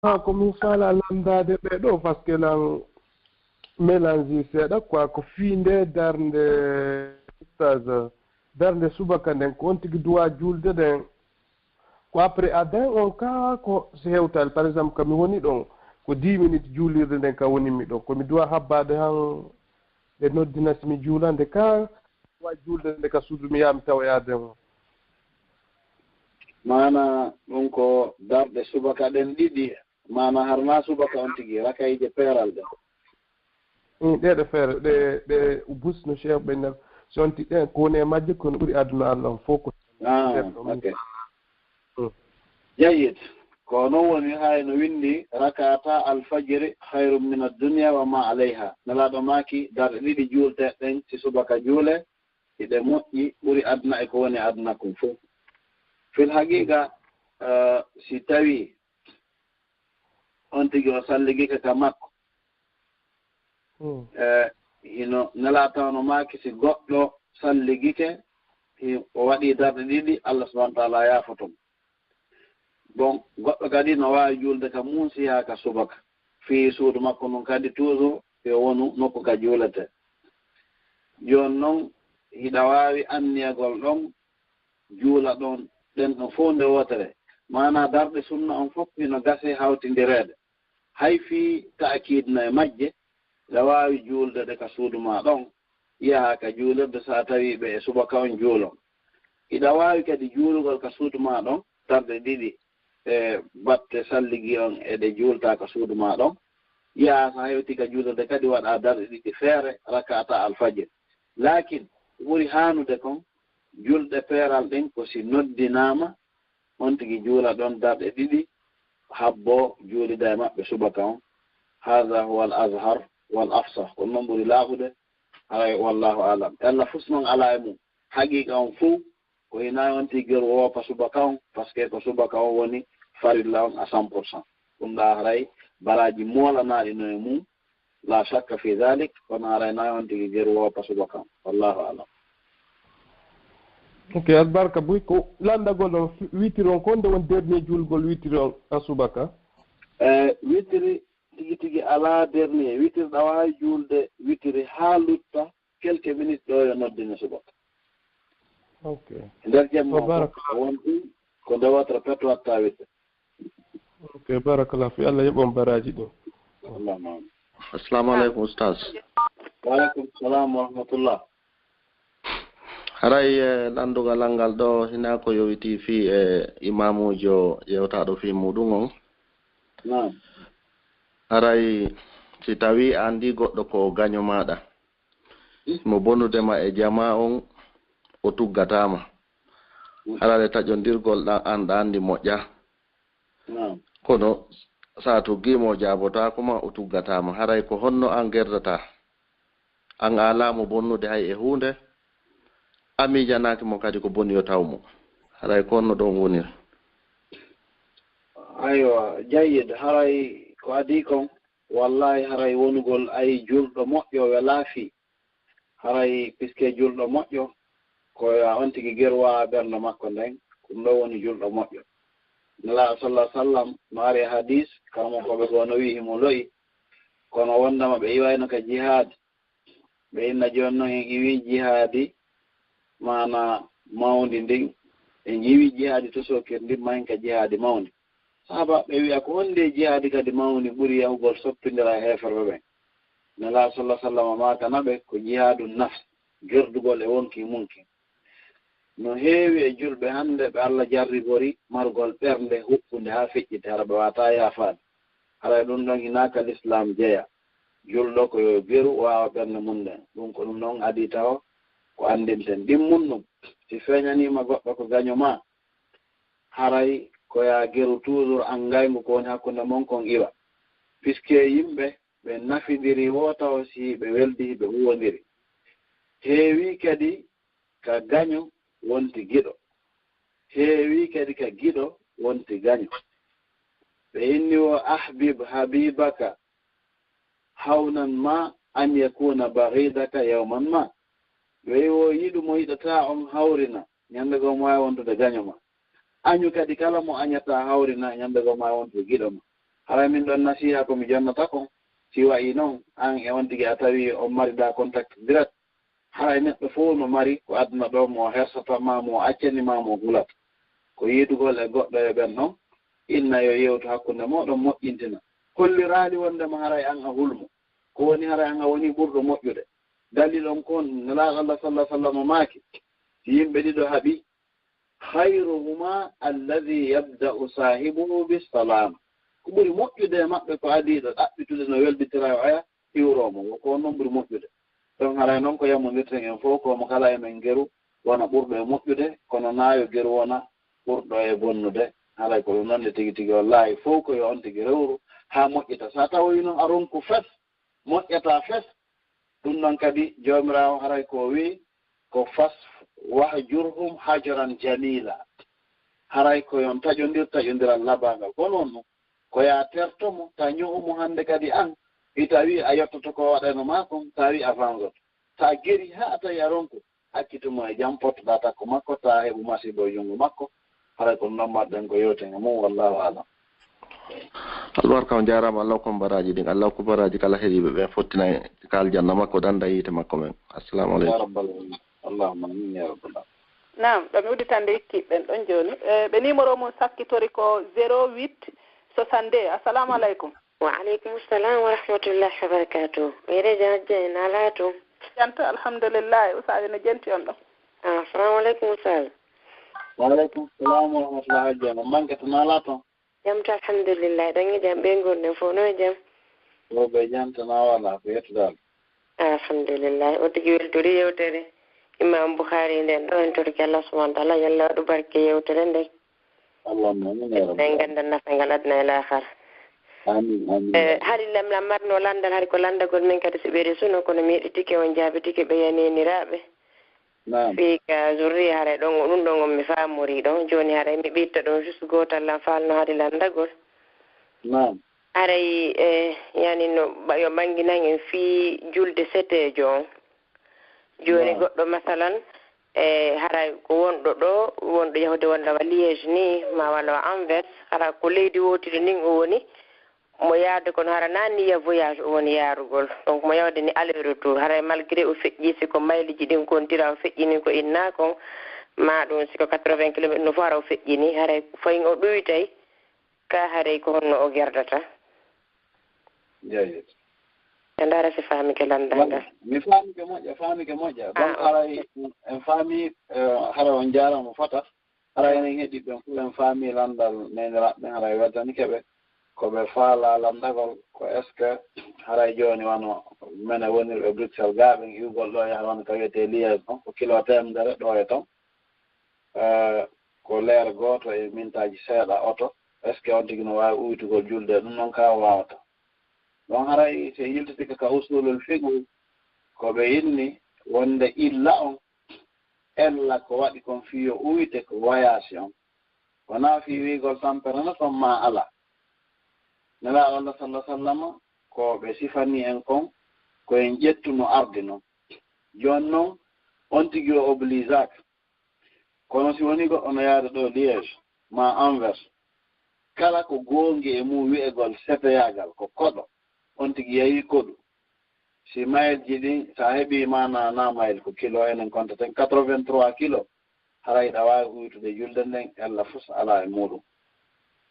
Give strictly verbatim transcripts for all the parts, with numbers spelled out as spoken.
Ha, ko mi fala landaade ɓe ɗo, parce que lan mélange seeɗa quoi, ko fii nde darnde, ustaz, darnde subaka nden, ko on tigi duwa juulde nden. Ko après adan on ka ko si hewtal, par exemple, ka mi woni ɗon, ko dix minutes juulirde nden ka woni mi ɗon. Ko mi duwa habbaade han ɓe noddina si mi juulande ka, wa juulde nde ka suudu mi yaha mi tawa e adan on. Maana ɗum ko darɗe subaka ɗen ɗiɗi, maana har na subaka on tigi, rakayje peeral ɗen. Ɗe ɗe feere, ɗe, ɗe ubus no Cheikh ɓen nen, si on ti ɗen, ko woni e majje, ko no ɓuri aduna Allah on fof ko. Ah, ok. Jayyid. Ko non woni hay no windi, "Rakata alfajiri khairum min ad-dunya wa ma alayha." Nelaaɗo maaki, darɗe ɗiɗi juulteeɗe ɗen, si subaka juule, hiɗe moƴƴi, ɓuri aduna e ko woni aduna kon fof. Fil haqiqa, eh, si tawi on tigi o salligike ka makko, eh, hino Nelaaɗo tawno maaki, si goɗɗo salligike, hi-, o waɗi darɗe ɗiɗi, Allah subhanahu wa ta'ala yaafoto mo. Bon, goɗɗo kadi no waawi juulde ka mum si yaha ka subaka. Fii suudu makko ndun kadi toujours yo wonu nokku ka juuletee. Jooni non, hiɗa waawi anniyagol ɗon, juula ɗon, ɗen ɗon fof nde wootere. Maana darɗe sunna on fof hino gasi hawtindireede. Hay fii ta'kiid no e majje, hiɗa waawi juulde ɗe ka suudu maa ɗon, yaha ka juulirde si a tawi ɓe e subaka on juulon. Hiɗa waawi kadi juulugol ka suudu maa ɗon, darɗe ɗiɗi, e batte salligi on e ɗe juulta ka suudu maa ɗon. Yaha si a hewti ka juulirde kadi waɗa darɗe ɗiɗi feere, rakata alfajir. Laakin, ko ɓuri haanude kon, julɗe peeral ɗen ko si noddinaama, on tigi juula ɗon darɗe ɗiɗi, habbo juulida e maɓɓe subaka on. Hadha huwa al azhar wal afsah. Ko non ɓuri laaɓude, haray wallahu alam. E Allah fus non alaa e mum. Haqiqa on fof, ko hina on tigi geru woopa subaka on, parce que ko subaka on woni farilla on à cent pour cent. Ɗum ɗa haray baraaji moolanaaɗi no e mum, la shakka fi dhalik, kono haray na on tigi geru woopa subaka on. Wallahu alam. Ok, albarka buy ko landagol on fi-, witiri on, ko nde woni dernier julgol witiri on a subaka? Eh, witiri tigi tigi alaa dernier. Witiri ɗa waawi juulde witiri haa lutta quelques minutes ɗo yo noddine subaka. Ok. Nder jemma Wa baraka. Ko wonti ko nde watra pet watta witte. Ok, barakallah fi Allah yoɓon baraaji ɗin. Allahumma amin. Assalamu alaikum, Ustaz. Wa alaikum salam wa rahmatullah. Haray e landugal anngal ɗo hina ko yowiti fii e imamujo yewtaɗo fii muɗum on. Naam. Haray si tawi a andi goɗɗo ko gaño maɗa, mo bonude ma e jama on, o tuggataama. Haray taƴondirgol ɗan an ɗa andi moƴƴa. Naam. Kono sa tuggimo o jaabotaako ma, o tuggataama. Haray ko honno an gerdata? An a alaa mo bonnude hay e huunde, a miijanaaki mo kadi ko boni yo taw mo. Haray ko honno ɗon woniri? Aywa, jayyid, haray ko adii kon, wallahi haray wonugol ay julɗo moƴƴo welaa fii. Haray piske julɗo moƴƴo, ko ya on tigi geru waawa ɓernde makko nden, ko ɗum ɗo woni julɗo moƴƴo. Nelaaɗo sallallahu alaihi wasallam no ari e hadis, karamokooɓe goo no wi'i himo lo'i, kono wondema ɓe iwayno ka jihaad, ɓe inna jooni non en iwi jihaadi, maana mawndi ndin, en iwi jihaadi tosokirndi, mahin ka jihaadi mawndi. Sahaaba ɓe wi'a, ko honde jihaadi kadi mawni ɓuri yahugol soppindira e heeferɓe ɓen? Nelaaɗo sallallahu alaihi wasallam maakana ɓe, ko jihaadu nafs, gerdugol e wonki munki. No heewi e julɓe hannde ɓe Allah jarribori margol ɓernde huɓɓunde haa feƴƴiti, hara ɓe waawataa yaafaade. Haray ɗum ɗon hinaaka lislaam jeya. Julɗo ko yo geru waawa ɓernde mum nden. Ɗum ko ɗum ɗon adii taho ko anndinten. Ɗimmun ɗum, si feeñaniima goɗɗo ko gaño ma, haray ko yaa geru toujours an ngayngu ko woni hakkunde mon kon iwa. Puisque yimɓe ɓe nafidiri woo taw si ɓe weldi, ɓe huwondiri. Heewi kadi ka gaño wonti giɗo. Heewi kadi ka giɗo wonti gaño. Ɓe inni wo ahbib habibaka hawnan ma an yakuna baghidaka yawman ma. Ɓe wi wo yiɗu mo yiɗataa on hawrina, ñande goo mo waawi wontude gaño ma. Añu kadi kala mo añataa hawrina, ñande goo mo waawi wontude giɗo ma. Haray min ɗon nasiha ko mi jonnata kon, si wa'i non, an e on tigi a tawi on mariɗaa contact direct, haray neɗɗo fow no mari ko aduna ɗo mo hersata, ma mo accani, ma mo hulata. Ko yiidugol e goɗɗo e ɓen ɗon, inna yo yewtu hakkunde mooɗon moƴƴintina. Holliraali wondema haray an a hulmo. Ko woni haray an a woni ɓurɗo moƴƴude. Dalil on kon, Nelaaɗo Allah sallallahu alaihi wasallam maaki, si yimɓe ɗiɗo haɓi, "Khairuhuma alladhi yabda'u sahibuhu bis-salam." Ko ɓuri moƴƴude e maɓɓe ko adiiɗo ɗaɓɓitude no welbitira e oya iwroo mo. Ko on non ɓuri moƴƴude. Ɗon haray non ko yammondirten en fow, ko mo kala e men geru wona ɓurɗo e moƴƴude, kono naa yo geru wona ɓurɗo e bonnude. Haray ko ɗum non nde tigi tigi, wallaahi, fow ko yo on tigi rewru haa moƴƴita. Sa tawoyi non a ronku fes, moƴƴata fes. Ɗum non kadi Joomiraawo haray ko o wi'i ko fas, "Wahjurhum hajran jamila." Haray ko yon taƴondir taƴondiral labangal. Ko non ɗum. Ko ya terto mo, ta ño'u mo hande kadi an, ita wi a yottoto ko waɗano ma kon, ta wi a vangoto. Ta geri haa a tawi a ronku, accitu mo e jam, pottoɗaa takko makko, ta heɓu masiibo e junngo makko. Haray ko ɗum ɗon mbaɗɗen ko yewten e mum, wallahu alam. Albarka, on jaaraama. Allah hokku baraaji ɗin. Allah hokku baraaji kala heɗiiɓe ɓen, fottina ka aljanna makko, danda yiite makko men. Assalamu Ya aleykum. Rabbal Alamin. Allahumma amin ya Rabbal Alamin. Naam, ɗo mi udditande ikkiiɓe ɓen ɗon jooni. E, ɓe numéro mum sakkitorii ko zéro huit soixante-deux. Assalamu aleykum. Wa aleykum salam wa rahmatullahi wa barakatuh. Wiyete Jajja en alaa toon. Janta, alhamdulillahi. Usaaji no jenti on ɗon? Assalamu aleykum, Ustaz. Wa aleykum salam wa rahmatullahi, Hajja. No manke to naalaa toon? Jam to, alhamdulillahi. Ɗon e jam, ɓe ngonɗen fof no e jam? Ɗo ɓe jam to, na wala ko yettudaal. Alhamdulillahi. O tigi weltori yewtere Imam Bukhari nden ɗo, en torki Allah subhanahu wa ta'ala, yalla waɗu barke yewtere nden. Allahumma amin ya En Rabbal. ganda nafa ngal aduna e laakhara. Amin, amin. Eh, hari lam lam marno landal, hari ko landagol men kadi si ɓe resuno, kono mi yeɗitike on jaabitike ɓe yaneniraaɓe. Naam. Fii ka zurriya, haray ɗon, ɗum ɗon on mi faamori ɗon. Jooni haray mi ɓitta ɗon juste gootal lan faalno hari landagol. Naam. Haray, eh, yani no ɓa-, yo ɓanginan en fii julde seteejo on. Jooni Naam. Goɗɗo masalan, eh, haray ko wonɗo ɗo, wonɗo yahude walla wa Liège ni, ma walla wa Anvers, hara ko leydi wootiri ndin o woni, mo yaade kono hara na niya voyage o woni yaarugol. Donc mo yawde ni aller retour. Haray malgré o feƴƴi, si ko mayliji ɗin kontira o feƴƴini ko inna kon, ma ɗum si ko quatre-vingts kilomètres no fof hara o feƴƴini. Haray fayin o ɗuytay, ka haray ko honno o gerdata? Jaayet. E ndaara si faamike landal ngal. Mi faamike moƴƴa, faamike moƴƴa. Donc Ah, haray en faami, eh, haray on jaarama fota. Haray enen heɗiiɓe ɓen fof en faami landal neniraaɓe ɓen, haray weltanike ɓe. Ko ɓe faala landagol ko est-ce que haray jooni wano menen wonirɓe Bruxelles gaa ɓen iwgol ɗo yaha wano ka wiyetee Liège ɗon, ko kilo teemedere ɗo e ton. Eh, ko leer gooto e mintaaji seeɗa oto, est-ce que on tigi no waawi uytugol julde? Ɗum noon ka o waawata. Ɗon haray si en yiltitike ka usulul fiqhu, ko ɓe inni wonde illa on, ella ko waɗi kon fii yo uyte ko voyage on. Wonaa fii wiigol tampere no ton maa alaa. Nelaaɗo Allah sallallahu alaihi wasallam ko ɓe sifani en kon, ko en ƴettu no ardi non. Jooni non, on tigi o obligeaka. Kono si woni goɗɗo no yaade ɗo Liège, ma Anvers, kala ko goongi e mum wi'egol seteyaagal ko koɗo, on tigi yehi koɗu. Si maylji ɗin, sa heɓi ma na, na mayl ko kilo, enen kontaten quatre-vingt-trois kilo, haray hiɗa waawi uytude julde nden, ella fus alaa e muɗum.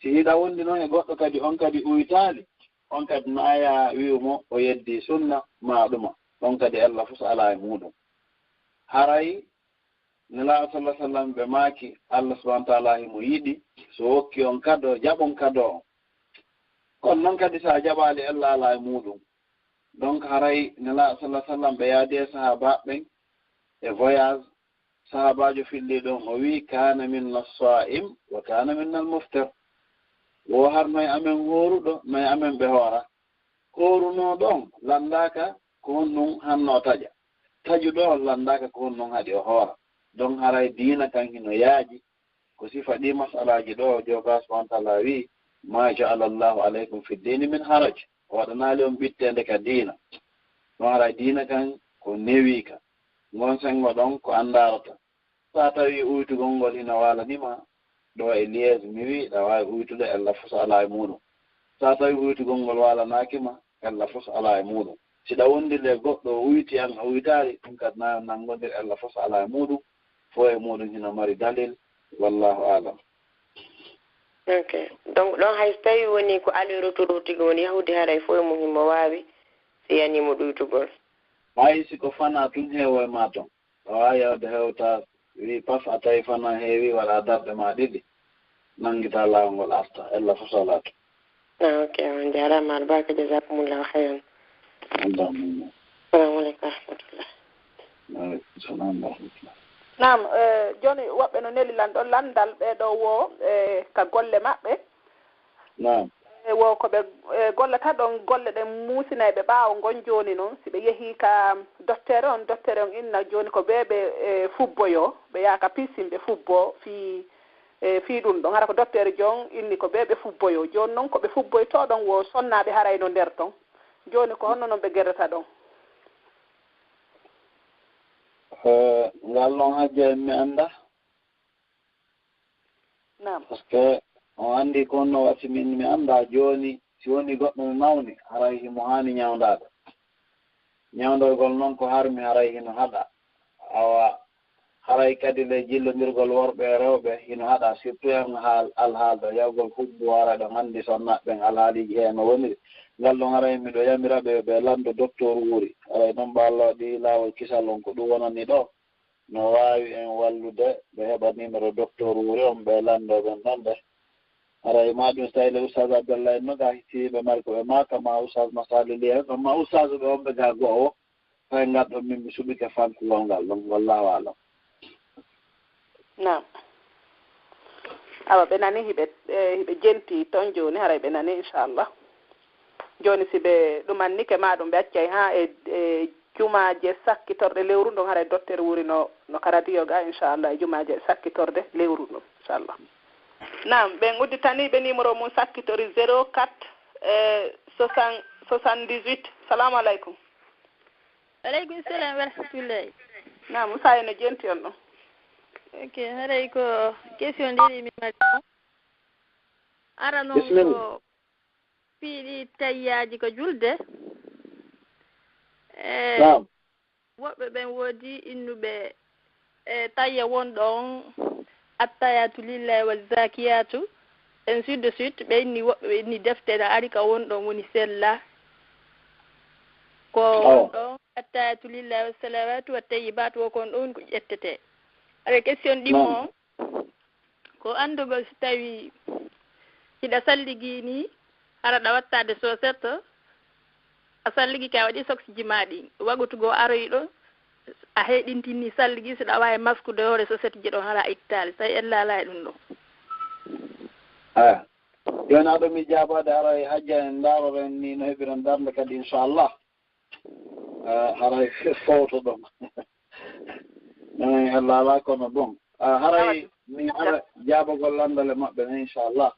Si hiɗa wondi non e goɗɗo kadi, on kadi uytaali, on kadi na yaa wi'u mo o yeddi sunna ma ɗuma, on kadi ella fus alaa e muɗum. Haray Nelaaɗo sallallahu alaihi wasallam ɓe maaki, Allah subhanahu wa ta'ala himo yiɗi, so hokki on kado, jaɓon kado on. Kono non kadi sa jaɓaali, ella alaa e muɗum. Donc haray Nelaaɗo sallallahu alaihi wasallam ɓe yaadi e sahaabaaɓe ɓen e voyage, sahaabaajo filli ɗon, o wi'i, "Kana minna as-sa'im wa kana minna al-muftir." Wo harno e amen hooruɗo, no e amen ɓe hoora. Hoorunooɗo on lanndaaka ko honɗum hanno o taƴa. Taƴuɗo on lanndaaka ko honɗum haɗi o hoora. Donc haray diina kan hino yaaji. Ko sifa ɗi masalaaji ɗo, Joomiraaɗo subhanahu wa ta'ala wi'i, "Ma ja'ala Allahu alaykum fi dini min haraj." O waɗanaali on ɓitteende ka diina. Ɗum haray diina kan ko newiika. Ngon sengo ɗon ko anndarata. Sa tawi uytugol ngol hino waalani ma, ɗo e Liège mi wi'i, ɗa waawi uytude, ella fus alaa e muɗum. So a tawi uytugol ngol waalanaaki ma, ella fof alaa e muuɗum. Si ɗa wondi le goɗɗo o uyti an, a uytaali, ɗum kadi na nanngondir ella fof alaa e muuɗum, fof e muuɗum hino mari dalil, wallahu alam. Ok. Donc, ɗon hay so tawi woni ko aller retour o tigi woni yahude, haray fof e mum himo waawi, si yani mo ɗuytugol. Hay si ko fana tun heewo e ma ton. A waawi yahde hewta, wi paf, a tawi fana heewi, waɗa darɗe ma ɗiɗi, nanngita laawol ngol arta, ella fof salaatu. Ah, ok, on jaaraama albarka, jazakumullahu khairan. Allahumma. Assalamu alaikum wa rahmatullah. Wa alaikum salam wa rahmatullah. Naam, eh, jooni woɓɓe no neli lanɗo lanndal, ɓee ɗoo wo, eh, ka golle maɓɓe. Naam. E wo ko ɓe, eh, gollata ɗon golle ɗen muusinayɓe ɓaawo ngon jooni non, si ɓe yehii ka dotteere on, dotteere on inna jooni ko ɓee ɓe, eh, fubboyoo, ɓe yaha ka pisin ɓe fubboo fii, eh, fii ɗum ɗon. Hara ko dotteere jon inni ko ɓee ɓe fubboyoo. Jooni non ko ɓe fubboytoo ɗon wo sonnaaɓe haray no nder ton. Jooni ko honno non ɓe gerrata ɗon? Eh, ngal non hajja en mi annda. Naam. Parce que on anndi ko honno wasi min mi annda jooni, si woni goɗɗo no nawni, haray himo haani ñawndaade. Ñawndoygol non ko harmi haray hino haɗa. Awa, haray kadi le jillondirgol worɓe e rewɓe hino haɗa, surtout en haal, alhaalɗo yahgol hubbu, haray ɗon anndi sonnaaɓe ɓen alhaaliiji he no woniri. Ngal ɗon haray miɗo yamira ɓe yo ɓe lanndo docteur Wuri. Haray ɗon ɓe Allah waɗi laawol kisal on ko ɗum wonani ɗoo. No waawi en wallude ɓe heɓa numéro docteur Wuri on, ɓe lanndoo ɓen ɗon ɓe. Haray ma ɗum so tawi le Oustaz Abdallah en no ga hiti ɓe mari ko ɓe maaka, ma Oustaz Masali Liya, ma Oustaz ɓe on ɓe ga go'o o, tawi ngal ɗon min mi suɓike fankugol ngal ɗon, wallahu alam. Naam. Awa, ɓe nani hiɓe, eh, hiɓe jenti ton jooni, haray ɓe nani, inchallah. Jooni si ɓe ɗumannike ma ɗum, ɓe accay haa e, e jumaaje sakkitorɗe lewru ndon, haray docteur Wuri no, no ka radio ga, inchallah, e jumaaje sakkitorɗe lewru ndon, inchallah. Naam, ɓen udditanii ɓe numéro mum sakkitori zéro quatre, eh, soixante, soixante-dix-huit. Salamu aleykum. Aleykum salam wa rahmatullahi. Naam, Moussa en no jenti on ɗon. Ok, haray ko question ɗiɗi mi mari ɗo. Ara non Bismillah. Ko piiɗi tayyaaji ko julde. E Naam. Woɓɓe ɓen woodi innuɓe e tayya wonɗo on attayatu lillahi wa zakiyatu, ainsi de suite, ɓe inni woɓɓe ɓe inni defte na ari ka wonɗon woni sella. Ko Awa. Wonɗon attayatu lillahi wa salawatu wa tayyibatu wo kon ɗon ko ƴettete. Aɗa question ɗimmo Naam. on, ko anndugol si tawi hiɗa salligi ni, hara ɗa wattaade sosette, a salligi ka waɗi soksiji ma ɗin. Wagutu goo aroyi ɗo, a heyɗintini salligi, si ɗa waawi maskude hoore sosette ji ɗon hara a ittaali. Tawi en laalaay ɗum ɗon. Aya. Jooni aɗo mi jaabaade haray hajja en ndaaroren ni no heɓiren darnde kadi inchallah. Ah, haray fowto ɗon. Nani Allah ala kono bon. Ah, haray mi ara jaabagol lanndale maɓɓe ne inchallah.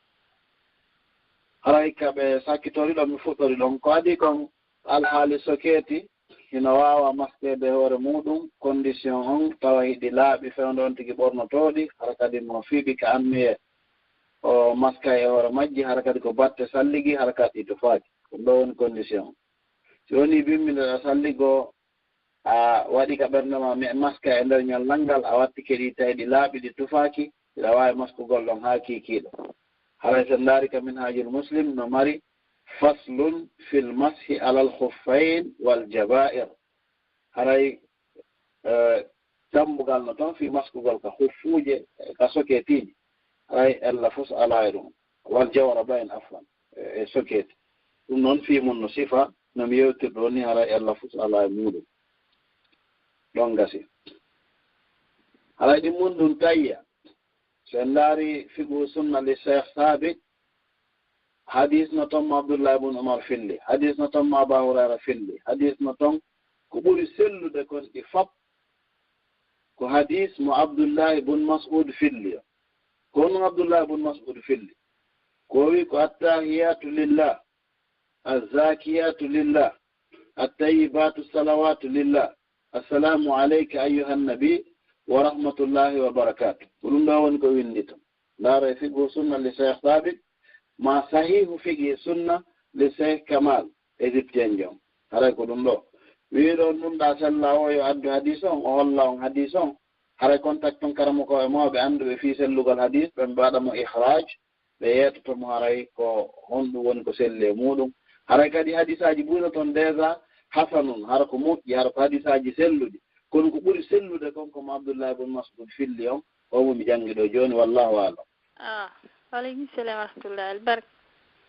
Haray ka ɓe sakkitori ɗon mi fuɗɗori ɗon. Ko adii kon alhaali sokeeti hino waawa maskeede hoore muuɗum, condition on tawa hiɗi laaɓi fewndo on tigi ɓornotooɗi, hara kadi mo fiɓi ka anniye o maskay e hoore majji, hara kadi ko batte salligi, hara kadi ɗi tufaaki. Ɗum ɗo woni condition. Si woni bimbi nde ɗa salligo, a waɗi ka ɓernde ma mi maska e nder ñallal ngal, a watti keɗi tawi ɗi laaɓi, ɗi tufaaki, hiɗa waawi maskugol ɗon haa kiikiiɗe. Haray so ndaari ka Minhajul Muslim no mari faslun fil mashi alal khuffayn wal jabair. Haray, eh, tambugal no ton fii maskugol ka huffuuje, eh, ka sokeetiiji. Haray ella fof alaa e ɗum. Wal jawrabayn, afwan, e, e sokeeti. Ɗum noon fii mun no sifa, no mi yewtir ɗoo ni, haray ella fof alaa e muuɗum. Ɗon gasi. Haray ɗi mun ɗum tayya. So en ndaari fiqhu sunna li Cheikh Sabit, hadis no ton mo Abdullah ibn Umar filli, hadis no ton mo Aba Hurayra filli, hadis no ton ko ɓuri sellude kon ɗi fop ko hadis mo Abdullah ibn Mas'ud filli. Ko honno Abdullah ibn Mas'ud filli? Ko o wi ko attahiyatu lillah, azzakiyatu lillah, attayyibatu salawatu lillah, assalamu alayka ayyuhan nabi wa rahmatullahi wa barakatuh. Ko ɗum ɗo woni ko winndi ton. Ndaara e fiqhu sunna li Cheikh Sabit, ma sahihu fiqhi sunna li Cheikh Kamal, égyptien jom. Haray ko ɗum ɗo. Wiiɗo nunɗa sella o yo addu hadis on, o holla on hadis on. Haray contact on karamoko e mawɓe annduɓe fii sellugol hadis, ɓen ɓe waɗa mo ihraj, ɓe yeetoto mo haray ko honɗum woni ko selli e muɗum. Haray kadi hadisaaji buy no ton déjà hasanun, hara ko moƴƴi, hara ko hadisaaji selluɗi. Kono ko ɓuri sellude kon ko mo Abdullahi bun Mas'ud filli on, o mo mi janngi ɗo jooni, wallahu a'lam. Ah, wa alaikum salam wa rahmatullah. Albarka.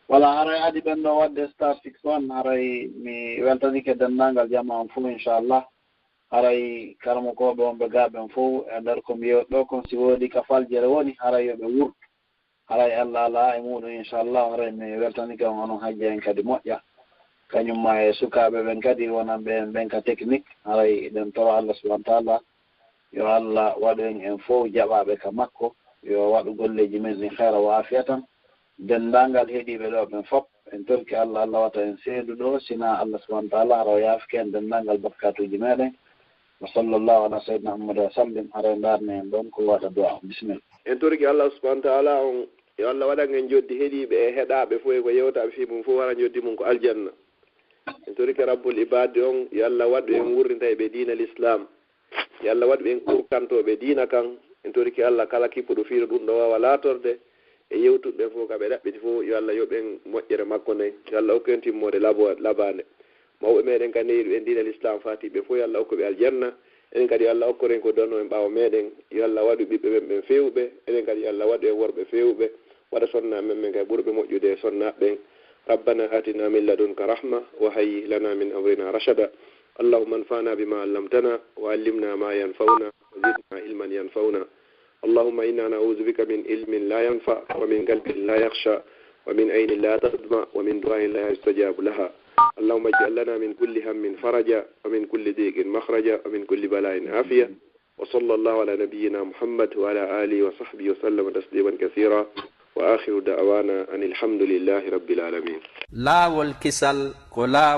Wala haray adi ɓen ɗo wadde star six one, haray mi weltanike denndaangal jama on fof, inchallah. Haray karamokooɓe wonɓe gaa ɓen fof, e nder ko mi yewti ɗo kon, si woodi ka faljere woni, haray yo ɓe wurtu. Haray Allah alaa e muɗum, inchallah. Haray mi weltanike on, onon hajja en kadi moƴƴa. Kañum ma e sukaaɓe ɓen kadi, wonanɓe en ɓen ka technique. Haray eɗen toro Allah subhanahu wa taala, yo Allah waɗu en en fof jaɓaaɓe ka makko. Yo waɗu golleeji men ɗin khayra wa afiya tan. Denndaangal heɗiiɓe ɗo ɓen fof, en torki Allah, Allah wata en seedu ɗo, sina Allah subhanahu wa taala, hara o yaafike en denndaangal bakkatuuji meɗen. Wa sallallahu ala sayyidina Muhammad wa sallim. Hara en ndaarne en ɗon ko waɗa du'a. Bisimilla. En toriki Allah subhanahu wa taala on, yo Allah waɗan en joddi heɗiiɓe e heɗaaɓe fof e ko yewtaaɓe fii mum fof, hara joddi mum ko aljanna. En torike Rabbul Ibaadi on, yo Allah waɗu en wurrinta e ɓe diina Lislaam. Yo Allah waɗu en kurkantooɓe diina kan. En torike Allah kala kippuɗo fiiro ɗum ɗo waawa laatorde e yewtuɓe ɓen fof ka ɓe ɗaɓɓiti fof, yo Allah yoɓ en moƴƴere makko nden. Yo Allah okku en timmoode labo-, labaande. Mawɓe meɗen ka newiɗo en diina Lislaam faatiɓe fof, yo Allah okku ɓe aljanna. Enen kadi yo Allah okkoren ko donno en ɓaawo meɗen. Yo Allah waɗu ɓiɓɓe men ɓen feewuɓe. Enen kadi yo Allah waɗu en worɓe feewuɓe. Waɗa sonnaaɓe men ɓen kadi ɓurɓe moƴƴude e sonnaaɓe ɓen. ربنا آتنا من لدنك رحمة وهيئ لنا من أمرنا رشدا. اللهم انفعنا بما علمتنا وعلمنا ما ينفعنا وزدنا علما ينفعنا. اللهم إنا نعوذ بك من علم لا ينفع ومن قلب لا يخشع ومن عين لا تدمع ومن دعاء لا يستجاب لها. اللهم اجعل لنا من كل هم فرجا ومن كل ضيق مخرجا ومن كل بلاء عافية. وصلى الله على نبينا محمد وعلى آله وصحبه وسلم تسليما كثيرا. وآخر دعوانا أن الحمد لله رب العالمين. Laawol kisal ko laawol